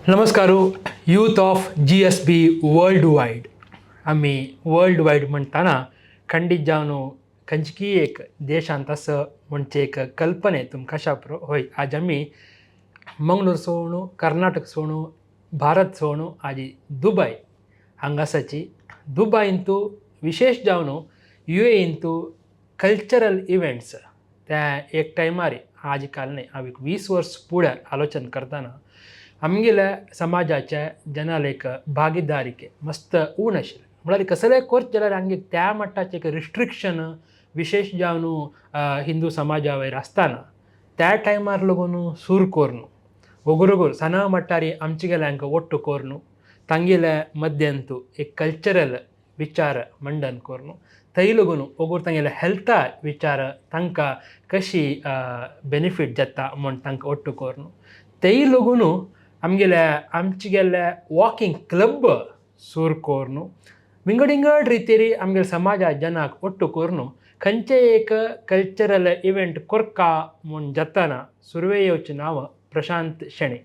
नमस्कार youth of GSB world wide. आमी world wide म्हणटाना खंडीत जावन खंयची एक देशांत आसा म्हणचे एक कल्पने तुमकां शापरो हय. आज आमी मंगळूर सोडून, कर्नाटक सोडून, भारत सोडून आज दुबय हांगासाची. दुबयंतू विशेश जावन युएईंतू कल्चरल इव्हेंट्स त्या एक टायमार, आज काल न्हय, हांव एक 20 वर्स फुडें आलोचन करतना आमगेल्या समाजाच्या जनाल एक भागीदारीके मस्त ऊण आशिल्लें. म्हळ्यार कसलेय कोर्स जाल्यार आमगे त्या मट्टाचें एक रिस्ट्रिक्शन विशेश जावन हिंदू समाजा वयर आसतना त्या टायमार लागून सूर करून ओगरोगोर सणा मट्टारी आमचे गेल्यांक ಒಟ್ಟು करून तांगेल्या मद्यंतू एक कल्चरल विचार मंडन करून थंय लागून ओगोर तांगेल्या हेल्था विचार तांकां कशी बेनिफीट जाता म्हूण तांकां ಒಟ್ಟು करून थंय लागून आमगेल्या आमचे गेल्ल्या वॉकिंग क्लब सूर करून विंगड विंगड रितीरी आमगेल्या समाजा जनाक ಒಟ್ಟು करून खंयचे एक कल्चरल इव्हेंट कोरका म्हूण जाताना सुरवे येवचें नांव प्रशांत शेणे.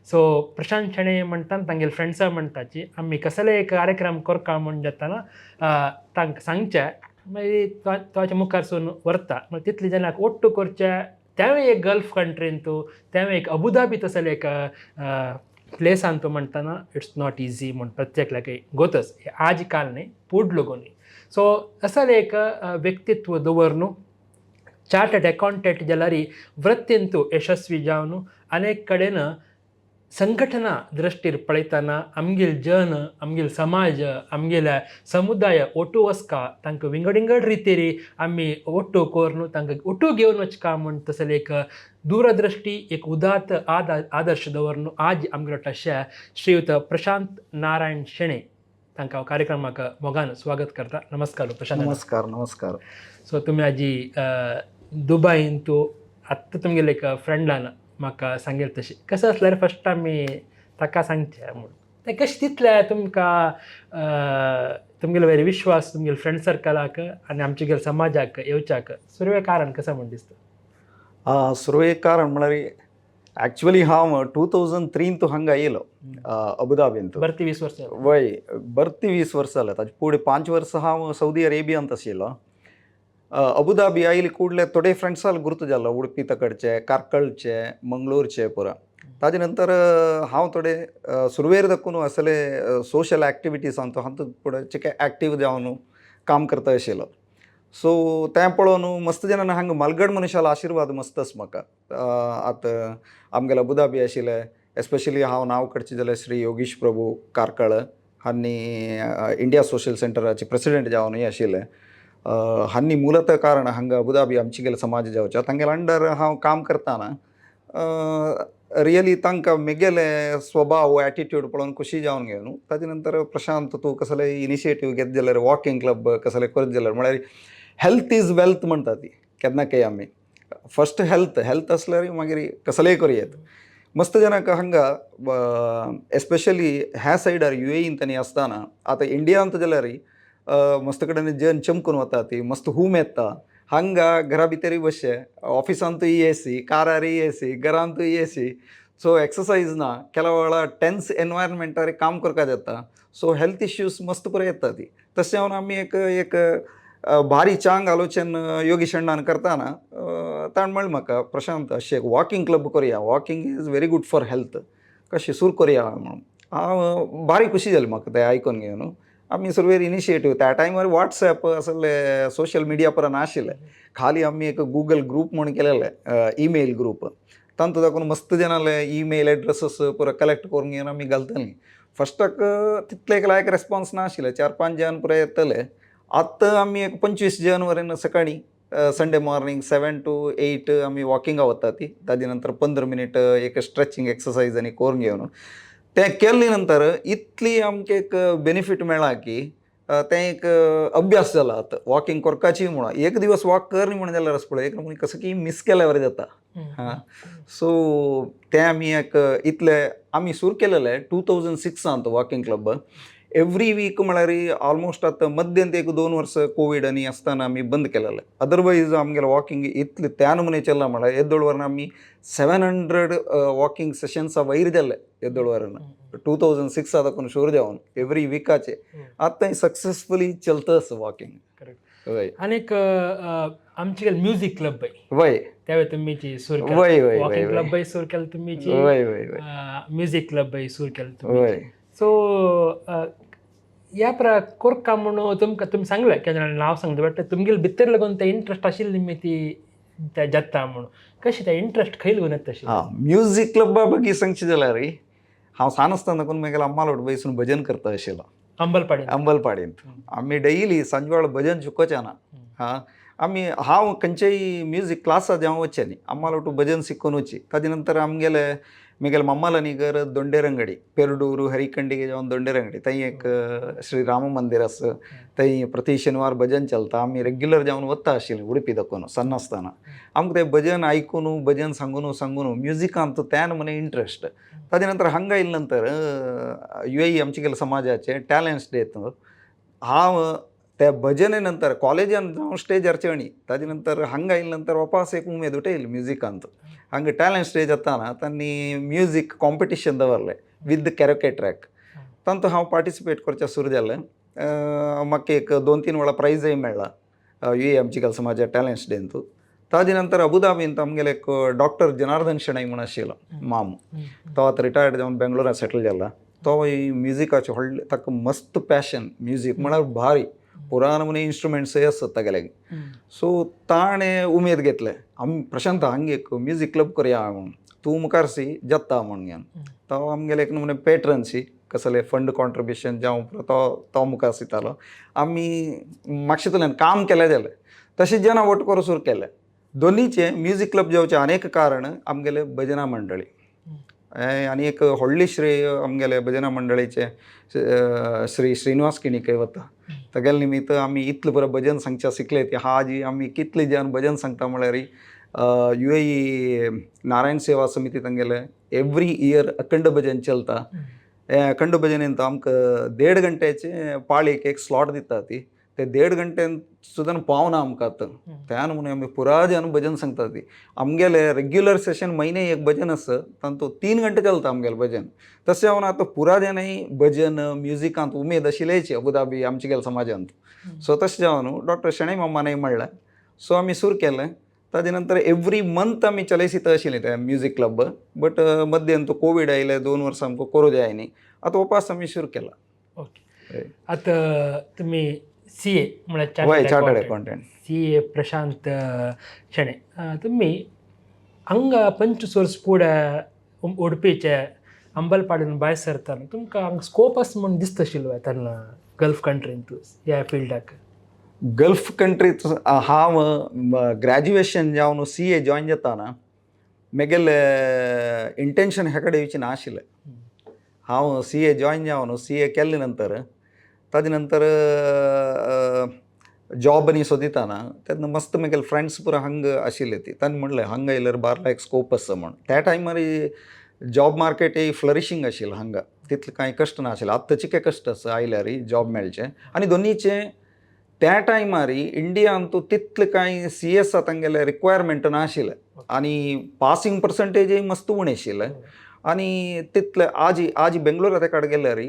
सो प्रशांत शेणे म्हणटान तांगेले फ्रेंड्सां म्हणटाची आमी कसले एक कार्यक्रम कोरका म्हूण जाताना तांकां सांगचें, मागीर ताच्या मुखारसून व्हरता. मागीर तितले जनाक ಒಟ್ಟು करचें. तेंवूय एक गल्फ कंट्रींतू, तेंवूय एक अबुधाबी तसले एक प्लेसांतू म्हणटाना it's not easy म्हूण प्रत्येकल्याक गोतच आज काल न्हय, पूड लोगून. सो असले एक व्यक्तित्व दवर चार्टर्ड अकाउंटंट जाल्यार वृत्तींतू यशस्वी जावन अनेक कडेन संघटना दृश्टीर पळयतना आमगेल जन, आमगेल समाज, आमगेल्या समुदाय ಒಟ್ಟು वचका, तांकां विंगड विंगड रितीरी आमी ಒಟ್ಟು करून तांकां ಒಟ್ಟು घेवन वचका म्हूण तसले एक दूरदृष्टी, एक उदात्त आदर्श दवरून आज आमगेलो तशें श्रीयुत प्रशांत नारायण शेणे तांकां हांव कार्यक्रमाक मोगान स्वागत करता. नमस्कार प्रशांत. नमस्कार, नमस्कार. सो तुमी आजी दुबयंतू आत्तां तुमगेले एक फ्रेंडान म्हाका सांगेल तशें कसं आसल्यार फस्ट आमी ताका सांगचें म्हूण तें कशें तितलें तुमकां तुमगेलो वयर विश्वास तुमगेले फ्रेंड सर्कलाक आनी आमचे गेले समाजाक येवच्याक सुरवे कारण कसं म्हूण दिसता? सुरवेक कारण म्हळ्यार ॲक्च्युअली हांव 2003 हांगा येयलो अबुधाबींत. बरती 20 वर्सां. वय, बरती 20 वर्सां जालें. ताजे फुडें 5 वर्सां हांव सौदी अरेबियांत आशिल्लो. अबुधाबी आयले कुडले थोडे फ्रेंड्साल गुर्त जालो, उडपी तकडचे, कार्कळचे, मंगळूरचे पुरा. ताजे नंतर हांव थोडे सुरवेर दाखून असले सोशल एक्टिविटीजांत हांव फुडें चिके एक्टीव जावन काम करता आशिल्लो. सो तें पळोवन मस्त जाणां हांगा मलगड मनशालो आशिर्वाद मस्त आसा म्हाका. आतां आमगेले अबुधाबी आशिल्ले, एस्पेशली हांव नांव काडचें जाल्यार श्री योगीश प्रभू कार्कळ हांणी इंडिया सोशल सेंटराचे प्रेसिडेंट जावन आशिल्ले. हांणी मूलत कारण हांगा अबुधाबी आमचे गेले समाज जावचे तांगेले अंडर हांव काम करतना रियली तांकां मेगेले स्वभाव, एटिट्यूड पळोवन खुशी जावन गेलो न्हू. ताजे नंतर प्रशांत, तूं कसले इनिशिएटीव घेत जाल्यार, वॉकिंग क्लब कसले करत जाल्यार, म्हळ्यार हेल्थ is wealth म्हणटा ती केन्ना काय आमी फस्ट हेल्थ, हेल्थ आसल्यार मागीर कसलेय करूं येत. मस्त जाणांक हांगा एस्पेशली ह्या सायडार युएईन तांणी आसतना, आतां इंडियांत जाल्यार मस्त कडेन जन चमकून वता, ती मस्त हूम येता. हांगा घरा भितरूय बसचें, ऑफिसांतूय एसी, कारारय एसी, घरांतूय एसी. सो एक्सरसायज ना. केला वेळा टेन्स एनवायरमेंटार काम करपाक जाता. सो हेल्थ इश्यूज मस्त बरें येता ती. तशें जावन आमी एक एक भारी चांग आलोचन योगीश अण्णान करतना ताणें म्हणलें म्हाका, प्रशांत, अशें एक वॉकिंग क्लब करुया, walking is very good for health, कशें सुरू करुया म्हणून. हांव भारी खुशी जाली म्हाका तें आयकून घेवन. आमी सुरवेर इनिशिएटीव, त्या टायमार वॉट्सॅप असले सोशल मिडिया परा नाशिल्लें. खाली आमी एक गुगल ग्रूप म्हूण केलेले, ईमेल ग्रूप. तांतू दाखोवन मस्त जाणाले ईमेल एड्रेसीस पुरो कलेक्ट करून घेवन आमी घालतलीं. फस्टाक तितले एक लायक रेस्पॉन्स नाशिल्ले, 4-5 जण पुरो येतले. आतां आमी एक 25 जण वरेन सकाळीं संडे मॉर्निंग 7 to 8 आमी वॉकिंगा वता ती. ताजे नंतर 15 मिनीट एक स्ट्रेचिंग एक्सरसायज आनी करून घेवन तें केले नंतर इतली आमकां एक बेनिफीट मेळ्ळा की तें एक अभ्यास जाला आतां वॉकिंग करपाची. म्हणून एक दिवस वॉक कर न्ही म्हणून जाल्यार आसा पळय, एक नमुने कसं की मिस केल्यावर जाता. हां, सो तें आमी एक इतले आमी सुरू केलेलें 2006 वॉकिंग क्लब. एवरी वीक म्हळ्यार ऑलमोस्ट आतां मद्यंत एक 2 वर्सां कोवीड आनी आसतना आमी बंद केलेलें. अदरवायज आमगेलें वॉकिंग इतलें त्या नमुने चल्लां म्हळ्यार येदोळ व्हरून आमी 700 वॉकिंग सेशन्सा वयर जाले येदोळ व्हरून 2006 दाखून सुरू जावन एवरी विकाचे आतां सक्सेसफुली चलता आसा वॉकिंग. करेक्ट. वय. आनीक आमची म्युजीक क्लब बाई वय. त्यावेळी तुम्हीची सुरू केली. वय वय. वॉकिंग वय. क्लब बाई सुरू केलं तुम्हीची. वय वय वय. म्युजीक क्लब बाई सुरू केलं तुम्ही. वय. सो ह्या प्रा कोरका म्हणून तुमकां तुमी सांगलें केन्ना नांव सांगता, बट तुमगेले भितर लागून ते इंट्रस्ट आशिल्ली निमी ती त्या जाता म्हणून कशी ते इंट्रस्ट खंय लागून येता तशी? हां, म्युजीक क्लबा बगी सांगचे जाल्यार हांव सान आसतना कोण मागीर अम्मालोट बैसून भजन करता आशिल्लो. अंबलपाडी. अंबलपाडींत आमी डेली सांजवेळ भजन शिकोवचे ना. हां, आमी हांव खंयचेय म्युजीक क्लासा जावं वचचें न्ही, अम्मालोटू भजन शिकून वची. ताजे नंतर आमगेले म्हगेले मम्मालानी घर दोंडेरंगडी, पेरडूर हरिखंडिगे जावन दोंडेरंगडी, थंय एक श्री राम मंदिर आसा, थंय प्रति शेनवार भजन चलता. आमी रेग्युलर जावन वता आशिल्लीं उडपी दाखोवन सन्न आसतना. आमकां तें भजन आयकून भजन सांगून सांगून म्युजिकांत त्यान म्हणे इंट्रस्ट. ताजे नंतर हांगा आयले नंतर UAE आमचे गेले समाजाचे टॅलंट्स डे हांव त्या भजने नंतर कॉलेजान जावं स्टेजार चेवणी. ताजे नंतर हांगा आयले नंतर वापस एक उमेद उठयली म्युजिकांत. हांगा टॅलंट स्टेज जाताना तांणी म्युजीक कॉम्पिटिशन दवरलें विथ कॅरोके ट्रॅक, तातूंत हांव पार्टिसिपेट करचें सुरू जालें. म्हाका एक 2-3 वेळा प्रायजय मेळ्ळा UAE आमची समाजा टॅलंट्स डेंतू. ताजे नंतर अबुधाबींत आमगेले एक डॉक्टर जनार्दन शेणै म्हूण आशिल्लो माम, तो आतां रिटायर्ड जावन बेंगलोरा सेटल जाला. तो म्युजिकाचें व्हडलें ताका मस्त पॅशन, म्युजीक म्हळ्यार भारी पुराण म्हण इन्स्ट्रुमेंट्सय आसत तागेले. सो ताणें उमेद घेतले, आमी प्रशांत हांगा एक म्युजीक क्लब करया म्हणून, तूं मुखार सी जाता म्हणून घेवन. तो आमगेले एक नमुने पेट्रन सी कसले फंड कॉन्ट्रिब्युशन जावं तो तो मुखार दितालो. आमी मागशेंतल्यान काम केलें जालें तशें जेन्ना वट करूं सुरू केलें दोनीचें म्युजीक क्लब जावचें अनेक कारण आमगेले भजना मंडळी हें आनी एक व्हडली श्रेय आमगेले भजना मंडळीचे श्री श्रीनिवास किणीकय वता. तागेले निमित्त आमी इतलें बरें भजन सांगच्या शिकले की हाजी आमी कितले जाण भजन सांगता म्हळ्यार UAE Narayan सेवा समिती तांगेले एवरी इयर अखंड भजन चलता. हे अखंड भजनेंत आमकां 1.5 घंट्याचे पाळीक एक स्लॉट दिता ती, ते 1.5 घंट्यान सुद्दां पावना आमकां आतां. त्यान म्हणून आमी पुरा जावन भजन सांगता ती. आमगेले रेग्युलर सेशन म्हयने एक भजन आसा, तातूंत 3 घंटे चलता आमगेलें भजन. तशें जावन आतां पुरा जाणांय भजन म्युजिकांत उमेद आशिल्लेच अबुधाबी आमचे गेले समाजांत. सो तशें जावन डॉक्टर शणै मामानय म्हणलें, सो आमी सुरू केलें. ताजे नंतर एवरी मंथ आमी चलयसीत आशिल्लीं ते म्युजीक क्लब, बट मद्यंत कोवीड आयले 2 वर्सां आमकां करूं जाय न्ही, आतां वापस आमी सुरू केला. ओके, आतां तुमी CA म्हळ्यार वय, chartered accountant. CA Prashant Shenoy, तुमी हांगा 25 वर्स फुडें उडपीचे अंबलपाडीन भायर सरतना तुमकां हांगा स्कोप आसा म्हूण दिसता आशिल्लो तेन्ना गल्फ कंट्रींत ह्या फिल्डाक? गल्फ कंट्रीत हांव ग्रॅज्युएशन जावन CA join जाताना म्हगेलें इंटेन्शन ह्या कडेन येवचें नाशिल्लें. हांव CA join जावन CA केले नंतर ताजे नंतर जॉब आनी सोदिताना तेन्ना मस्त म्हगेले फ्रेंड्स पुरा हांगा आशिल्ले ती तांणी म्हणलें हांगा येयल्यार बार लायक स्कोप आसा म्हूण. त्या टायमार जॉब मार्केट फ्लरिशींग आशिल्लें हांगा, तितलें कांय कश्ट नाशिल्लें. आतांचे काय कश्ट आसा आयल्यार जॉब मेळचें. आनी दोनीचें त्या टायमार इंडियांत तितलें कांय CS तांगेलें रिक्वायरमेंट नाशिल्लें आनी पासिंग पर्संटेजय मस्त उणें आशिल्लें. आनी तितलें आज आज बेंगलोरा ते कडेन गेल्यार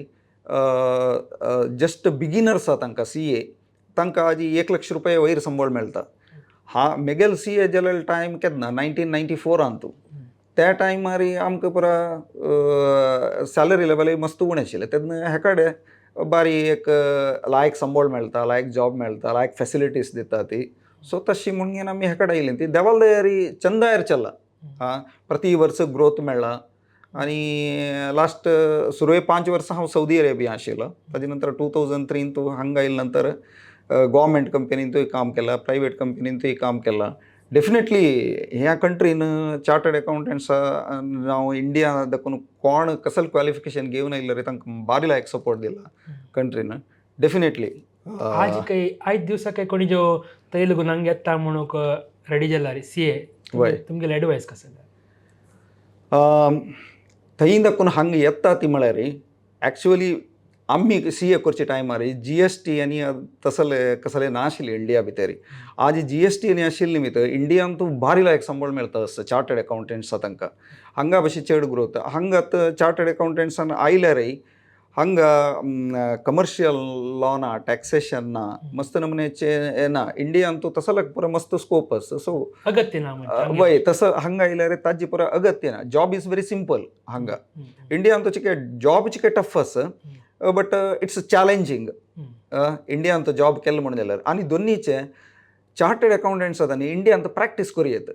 जस्ट बिगिनर्स आसा तांकां CA, तांकां आज 1 लाख रुपया वयर संबळ मेळटा. हा म्हगेलो CA जालेलो टायम केन्ना 1994 त्या टायमार आमकां पुरा सॅलरी लेवलय मस्त उणें आशिल्लें. तेन्ना हे कडेन बारी एक लायक संबळ मेळटा, लायक जॉब मेळटा, लायक फॅसिलिटीज दिता ती. सो तशी म्हणून आमी हे कडेन येयली ती देवाल दयारी चंदायर चल्ला. आं, प्रति वर्स ग्रोथ मेळ्ळा. आनी लास्ट सुरवे 5 वर्सां हांव सौदी अरेबिया आशिल्लो. ताजे नंतर 2003 हांगा आयले नंतर गव्हर्मेंट कंपनींतूय काम केलां, प्रायवेट कंपनींतूय काम केलां. डेफिनेटली ह्या कंट्रीन चार्टर्ड अकाउंटंट्स जावं इंडिया दाखोवन कोण कसले क्वॉलिफिकेशन घेवन आयले तांकां बारी लायक सपोर्ट दिला कंट्रीन डेफिनेटली. आज काही आयज दिवसा काही कोणी जो तैल गुणांक येता म्हणून रेडी जाल्यार CA वय. तुमगेले एडवायस कसं? थंय दाखोवन हांगा येता ती म्हळ्यार एक्चुअली आमी सीए करचे टायमार जीएसटी आनी तसले कसले नाशिल्ले इंडिया भितर. आज जीएसटी आनी आशिल्ले निमित्त इंडियान तूं भारी लायक संबळ मेळटा आसता चार्टर्ड अकाउंटंट्स तांकां. हांगा भशेन चड ग्रोथ. हांगा आतां चार्टर्ड अकाउंटंट्सान आयल्यारय हांगा कमर्शियल लॉ ना, टॅक्सेशन ना, मस्त नमुन्याचे ना. इंडियान तूं तसो पुरो मस्त स्कोप आसा. सो अगत्य ना म्हणजे. वय तसं हांगा आयल्यार ताजी पुरो अगत्य ना. जॉब is very simple हांगा. इंडियान तो चिके जॉब चिके टफ आसा, बट it's challenging. इंडियान तो जॉब केलो म्हणून जाल्यार आनी दोन्हीचे चार्टर्ड अकाउंटंट्स आतां न्ही इंडियान तो प्रॅक्टीस करूं येता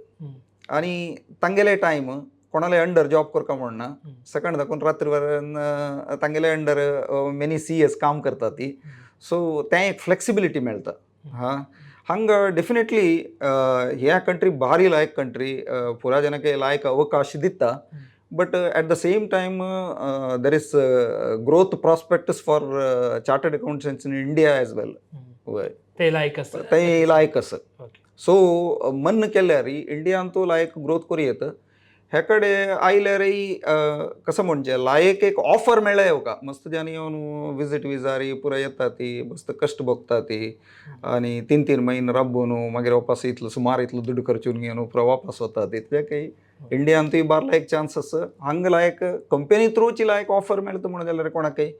आनी तांगेले टायम कोणाले अंडर जॉब करका म्हण ना. सकाळ दाखोवन रात्री वरेन तांगेले अंडर मेनी सीएस काम करता ती. सो तें एक फ्लेक्सिबिलिटी मेळटा. हां, हांगा डेफिनेटली ह्या कंट्री भारी लायक कंट्री, पुरा जनाक लायक अवकाश दिता, but at the same time there is growth prospects for chartered accountants in India as well. वय. ते लायक आसा. ते लायक आसा. सो मन केल्यार इंडियान तो लायक ग्रोथ करूं येता. हे कडेन आयल्यारय कसं म्हणजे लायक एक ऑफर मेळ्ळें येवका मस्त जानी येवन विजीट विजारी पुरा येता ती, मस्त कश्ट भोगता ती आनी तीन तीन म्हयने राबून मागीर वापस इतलो सुमार इतलो दुड्ड खर्चून घेवन पुरा वापस वता ती. ते काही इंडियान तुय बार लायक चान्स आसा. हांगा लायक कंपनी थ्रूची लायक ऑफर मेळटा म्हणून जाल्यार कोणाकय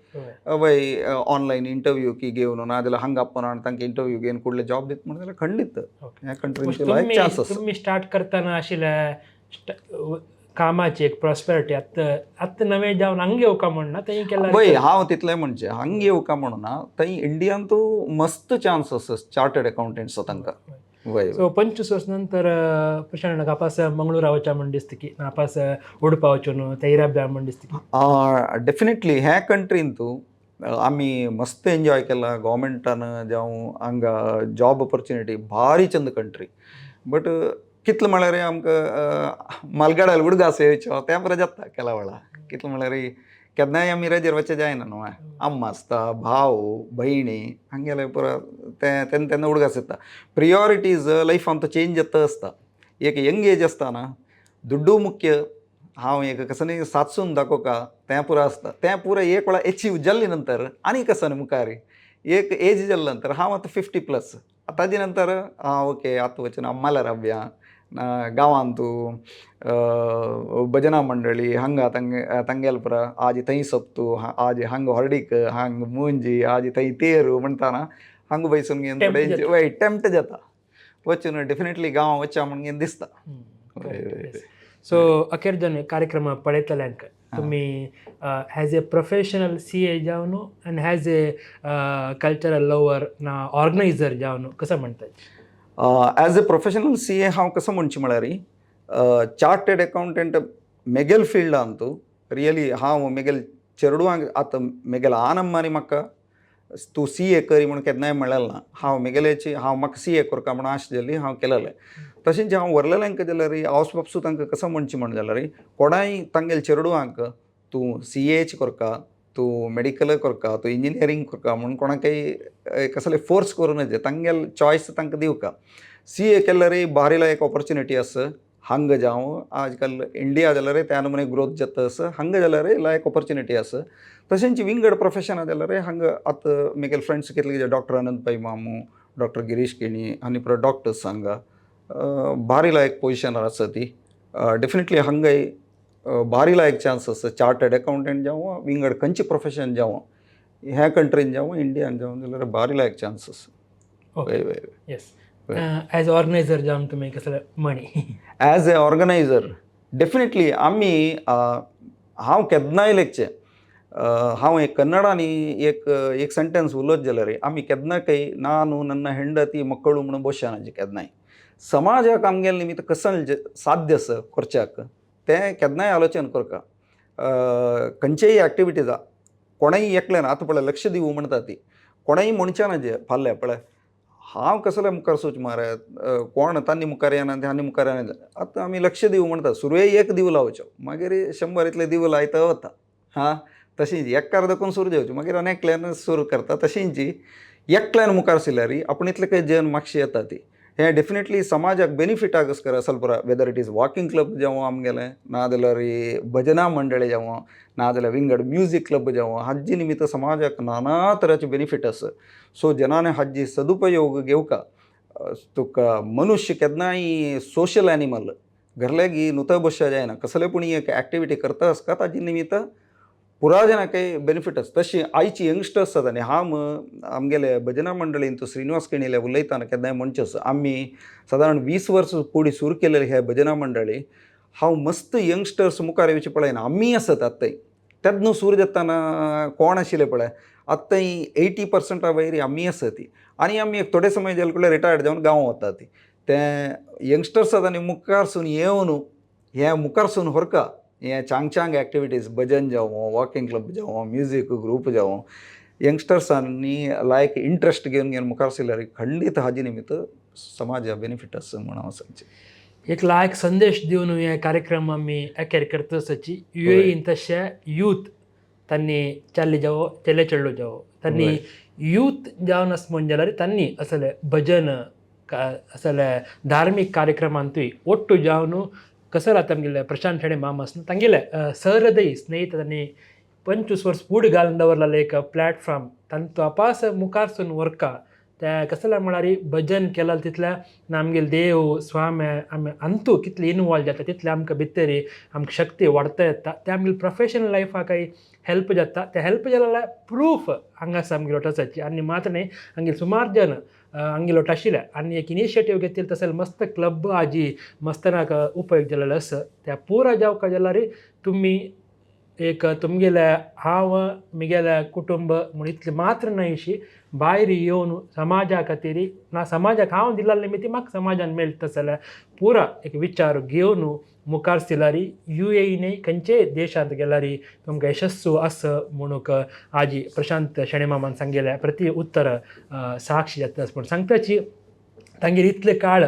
वय ऑनलायन इंटरव्यू की घेवन नाजाल्यार हांगा आपोवन आनी तांकां इंटरव्यू घेवन कुडले जॉब दिता म्हणून जाल्यार खंडीत ह्या कंट्रीन लायक चान्स आसा. तुम्ही स्टार्ट करतना आशिल्ल्या कामाची एक प्रॉस्पेरिटी आतां आतां नवें जावन हांगा येवका म्हणना तें केल्यार. वय, हांव तितलें म्हणचें हांगा येवका म्हणून ना, थंय इंडियान तूं मस्त चान्स आसा चार्टर्ड अकाउंटंट्स तांकां. वय. सो 25 वर्स नंतर प्रशांत नापास मंगळूरा वचा म्हण दिसता की नापास उडपा वचून तैराब्या म्हण दिसता की? डेफिनेटली ह्या कंट्रीन तूं आमी मस्त एन्जॉय केला गोवमेंटान जावं हांगा जॉब ऑपॉर्चुनिटी भारी चंद कंट्री, बट कितलें म्हळ्यार आमकां मालगाड्यार उडगास येवचो तें बरें जाता केला वेळा. कितलें म्हळ्यार केन्नाय आमी रजेर वचचें जायना न्हू. अम्मा आसता, भाव भयणी हांगेले पुरो तें तेन्ना तेन्ना उडगास येता. प्रियोरिटीज लायफान तो चेंज जाता आसता. एक यंग एज आसतना दुड्डू मुख्य, हांव एक कसं न्ही सादसून दाखोवका तें पुरो आसता. तें पुरो एक वेळा एचीव जाल्ले नंतर आनी कसं न्ही मुखार एक एज जाले नंतर हांव आतां 50+, ताजे नंतर आं ओके आतां वचून अम्माल्या राबया गांवांत तूं भजना मंडळी हांगा तांगेल पुरा आज थंय सोपतू, आज हांगा हॉर्डीक, हांग मुंजी, आज थंय तेरू म्हणटाना हांगा बैसून घेवन थोडें वय टेम्प्ट जाता वचून डेफिनेटली गांवां वचया म्हणून दिसता. सो अखेर जन कार्यक्रम पळयतल्यांक तुमी एज ए प्रोफेशनल सीए जावन आनी एज ए कल्चरल लवर ना ऑर्गनायझर जावन कसं म्हणतात? एज ए प्रोफेशनल सीए हांव कसं म्हणचें म्हळ्यार चार्टर्ड अकाउंटंट मेगेल फिल्डान तूं रियली हांव मेगेल चेडवांक आतां मेगेल आनम्मानी म्हाका तूं सीए करी म्हणून केन्नाय म्हणलेलें ना. हांव मेगेल्याची हांव म्हाका सीए करका म्हणून आश जाली हांव केलेलें. तशेंच हांव व्हरलेल्यांक जाल्यार हावस बापसू तांकां कसो म्हणचें म्हण जाल्यार कोणाय तांगेले चेडवांक तूं सीएच करका, तूं मेडिकल करका, तूं इंजिनियरींग करका म्हणून कोणाकय कसले फोर्स करूं नजे. तांगेले चॉयस तांकां दिवका. सीए केल्यार भारीला एक ऑपॉर्चुनिटी आसा. हांगा जावं आजकाल इंडिया जाल्यार त्या नमुने ग्रोथ जाता आसा, हांगा जाल्यार लायक ऑपॉर्चुनिटी आसा. तशेंच विंगड प्रोफेशनां जाल्यार हांगा आतां म्हगेले फ्रेंड्स कितले डॉक्टर अनंत पै मामू, डॉक्टर गिरीश केणी आनी परत डॉक्टर्स हांगा भारी लायक पोजिशनार आसा ती. डेफिनेटली हांगाय भारी लायक चान्स आसा. चार्टर्ड अकाउंटंट जावं विंगड खंयचें प्रोफेशन जावं ह्या कंट्रीन जावं इंडियान जावं जाल्यार भारी लायक चान्स आसा. वय वय. येस, एज ऑर्गनायझर जावन तुमी कसले money? As a organiser definitely आमी हांव केन्नाय लेगचें हांव एक कन्नडानी एक एक सेंटेन्स उलयत जाल्यार आमी केन्ना काही नानू नन्न हेंडती मक्कळू म्हणून बसना केन्नाय. समाजाक आमगेले निमित्त कसं साध्य आसा करच्याक तें केन्नाय आलोचन करका. खंयचेय एक्टिविटीज कोणेय एकल्यान आतां पळय लक्ष दिवं म्हणटा ती कोणेय म्हणच्या जे फाल्यां पळय हांव कसले मुखार सोच मारे कोण तांणी मुखार येना तांणी मुखार येना. आतां आमी लक्ष दिवं म्हणटा सुरवे एक दिव लावचो मागीर 100 इतले दिव लायता वता. हां, तशींच एकार दाखोवन सुरू जावचो मागीर आनी एकल्यान सुरू करता. तशींच एकल्यान मुखार सरल्यार आपण इतले काही जन मागशी येता ती. हें डेफिनेटली समाजाक बेनिफीट आगस्कर असल पुरा, whether it is walking club जावं आमगेलें, नाजाल्यार भजना मंडळी जावं, नाजाल्यार विंगड म्युजीक क्लब जावं, हाजी निमित्त समाजाक नाना तराचे बेनिफीट आसा. सो जनाने हाजी सदुपयोग घेवका. तुका मनुष्य केन्नाय सोशल एनिमल, घरल्यागी नुतो बसच्या जायना, कसले पूण एक एक्टिविटी करता आसता, ताजी निमित्त पुरा जनाकय बेनिफीट आसा. तशी आयची यंगस्टर्स आसा न्ही, हांव आमगेले भजना मंडळीन श्रीनिवास केणीले उलयतना केन्नाय म्हणचें आसा, आमी सादारण 20 वर्सां फुडें सुरू केलेले हे भजना मंडळी, हांव मस्त यंगस्टर्स मुखार येवचे पळयना. आमी आसत आतां तेन्ना सुरू जाताना कोण आशिल्ले पळय, आतां 80% वयर आमी आसा ती. आनी आमी एक थोडे समय जाले कडेन रिटायर्ड जावन गांव वता ती. ते यंगस्टर्स आतां न्ही मुखारसून येवन हे मुखारसून व्हरका हे चांग चांग एक्टिविटीज, भजन जावं, वॉकिंग क्लब जावं, म्युजीक ग्रूप जावं, यंगस्टर्सांनी लायक इंट्रस्ट घेवन घेवन मुखार सरल्यार खंडीत हाजी निमित्त समाजा बेनिफीट आसा म्हूण हांव सांगचें. एक लायक संदेश दिवन हे कार्यक्रम आमी अखेर करता आसाची. युएईन तशें यूथ तांणी चालले जावो, चेले चेडलो जावो, तांणी यूथ जावन आसा म्हण जाल्यार तांणी असले भजन असले धार्मीक कार्यक्रमांतूय ಒಟ್ಟು जावन कसो आतां आमगेले प्रशांत शेणे माम आसा तांगेले सहृदयी स्नेहित, तांणी 25 वर्स फुडें घालून दवरलेलें एक प्लॅटफॉर्म तांचो अपास मुखारसून व्हरका. ते कसले म्हळ्यार भजन केलां तितलें ना आमगेले देव स्वामी आमी अंतू कितले इनवॉल्व जाता तितलें आमकां भितर आमकां शक्ती वाडता येता. ते आमगेले प्रोफेशनल लायफाकय हेल्प जाता. ते हेल्प जालें जाल्यार प्रूफ हांगा आसा आमगेले वटासाची. आनी मात्र न्ही, हांगेले सुमार जन हांगेले वट आशिल्ले आनी एक इनिशिएटीव घेतिल्लें, तशें मस्त क्लब आजी मस्त नाका उपयोग जालेलो आसा. त्या पुरा जावका जाल्यार तुमी एक तुमगेले हांव मिगेले कुटुंब म्हूण इतलें मात्र न्हय, भायर येवन समाजा खातीर ना समाजाक हांव दिल्ले निमित्त म्हाका समाजान मेळटा जाल्यार पुरा एक विचार घेवन मुखार सरल्यार युएई न्हय खंयचेय देशांत गेल्यार तुमकां यशस्सू आसा म्हणूंक आजी प्रशांत शेणेमामान सांगिल्लें प्रति उत्तर साक्षी जाता म्हूण सांगताची. तांगेर इतले काळ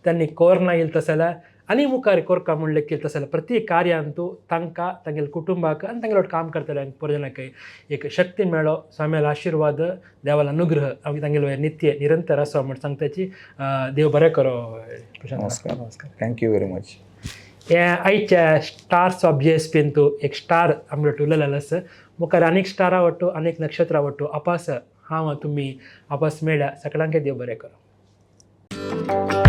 तांणी कोरोना येयले तशें जाल्यार आनी मुखार कोरका म्हणलें केलें तशें जाल्यार प्रति कार्यांतू तांकां तांगेले कुटुंबाक आनी तांगेले काम करतले पोरजनाक एक शक्ती मेळो, स्वाम्यालो आशिर्वाद, देवालो अनुग्रह आमगे तांगेले नित्य निरंतर आसा म्हण सांगताची. देव बरें करो प्रशांत. नमस्कार. नमस्कार. Thank you very much. हे आयच्या स्टार्स ऑफ जीएसपीन एक स्टार आमगे उलयलेलो आसा. मुखार आनीक स्टारा वाटू, आनीक नक्षत्रां वाटू अपास हांव तुमी अपास मेळ्ळ्या. सगळ्यांक देव बरें करो.